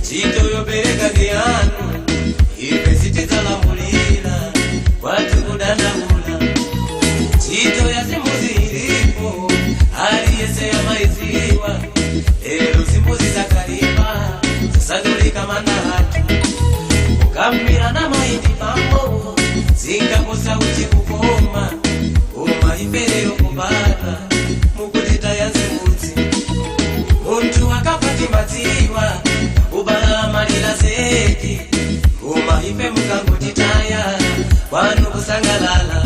Ntchito yopereka ndi yanu, ife sitidzalamulira kwathu kudandaula. Ntchito ya zimbuzi ilipo, aliyense yamaiziwa. Lero zimbuzi zakalipa, zasandulika mana athu. Kukambirana maindi pambo, zingakosa uchi kukoma. Koma ife lero kubadwa, mukutitaya zimbudzi. Munthu akafa timadziwa, kubala malira zedi. Koma ife mukangotitaya, kwanu kusangalala.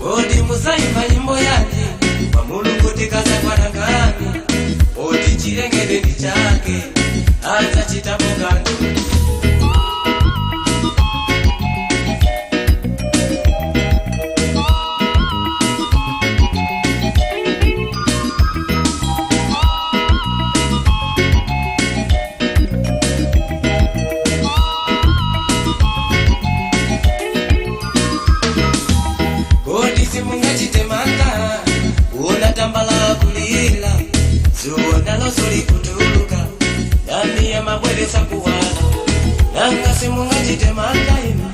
Kodi musaimba nyimbo yanji kwa Mulungu tikasakwana ngani? Oti chilengedwe ndi chake, adzachitapo kanthu. Kodi simungachite mantha kuona tambala kulira, dzuwa nalonso likutuluka, ndani yamabweresa kuwala. Nanga simungachite mantha inu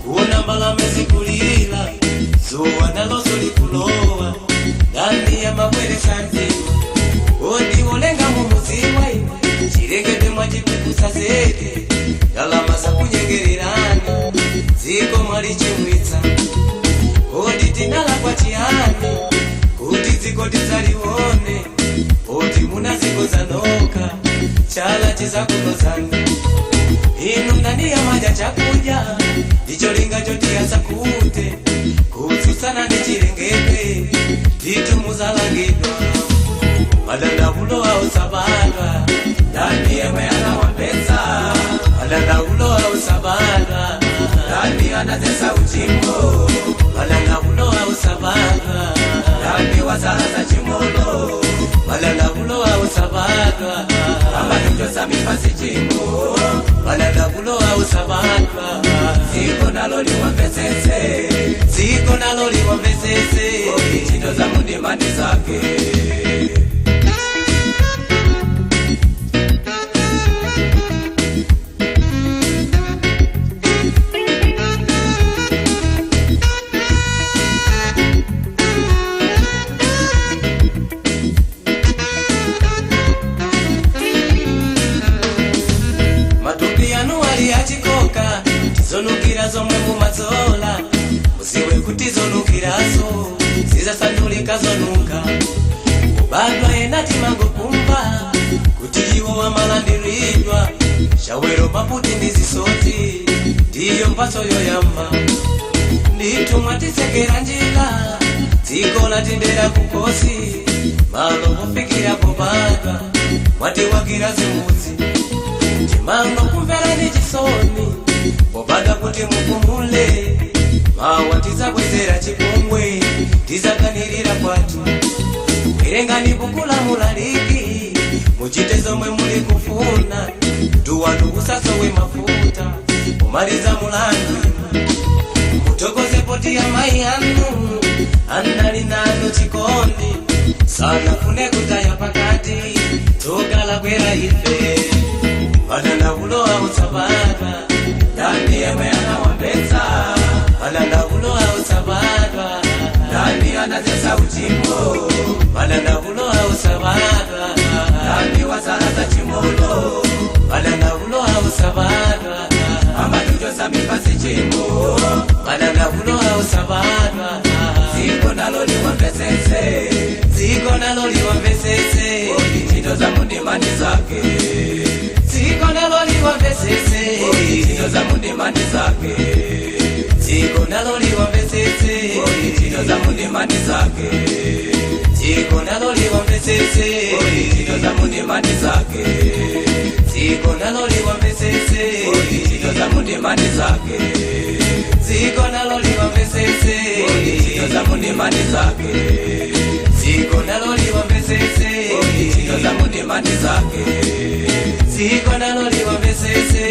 kuona mbalame zikulira, dzuwa nalonso likulowa, ndani yamabweresa mdima. Kodi wolenga mumudziwa inu, chilengedwe mwachipikusa zedi, ndalama zakunyengererani, dziko mwalichimwitsa. Kodi tinalakwa chiyani kuti dziko tidzalione? Oti munazikoza nokha, chala chizakulozani. Inu ndani yamadya chakudya ndicho linga choti asakute, kutsutsana ndi chilengedwe ndithu muzalangidwa. Madandaulo ausabadwa, ndani yemwe anawapeza. Madandaulo ausabadwa, ndani anazesa uchimo. Madandaulo ausabadwa, ndani wasalaza chimolo. Madandaulo ausabadwa, amatuchosa mipasi chimo. Madandaulo ausabadwa, dziko nalo liwamvesese, dziko nalo liwamvesese, ntchito za mundima ndi zake. Matupi anu ali achikoka, tizonukira zomwe mumadzola. Muziwe kuti zonukirazo zizasandulika zonuka. Kubadwa ena timangokumva kuti iwo amalandiridwa shawero, paputi ndi zisoti, ndiyo mphatso yoyamba. Ndithu mwatisekera njira, dziko latendera kukosi, malo pofikira pobadwa mwatiwakira zimbudzi. Chimango kumvera ndi chisoni popanda kuti mupumule. Mawa tidzabwezera chipongwe, tidzakanirira kwathu. Werengani buku la Mulaliki, muchite zomwe muli kufuna. Tuwanu usasowe mafuta kumaliza mulandu. Mutokoze poti ya mai anu anali nanu chikondi, sanafune kutaya pakati, tsoka lakwera ife. Madandaulo ausabadwa, ndani yemwe anawapeza. Madandaulo ausabadwa, ndani anazesa uchimo. Madandaulo ausabadwa, ndani wasalaza chimolo. Madandaulo ausabadwa, amatuchosa mipasi chimo. Madandaulo ausabadwa, dziko nalo liwamvesese, dziko nalo liwamvesese, ntchito za mundima ndi zake. Dziko nalo liwamvesese, ntchito za mundima ndi zake. Dziko nalo liwamvesese, ntchito za mundima ndi zake. Dziko nalo liwamvesese, ntchito za mundima ndi zake. Dziko nalo liwamvesese, ntchito za mundima ndi zake. Dziko nalo liwamvesese, ntchito za mundima ndi zake. Dziko nalo liwamvesese, ntchito za mundima ndi zake. Dziko nalo liwamvesese,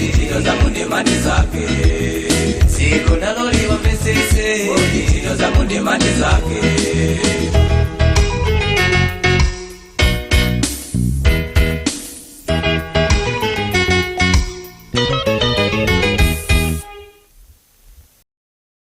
ntchito za mundima ndi zake. Dziko nalo liwamvesese, ntchito za mundima ndi zake.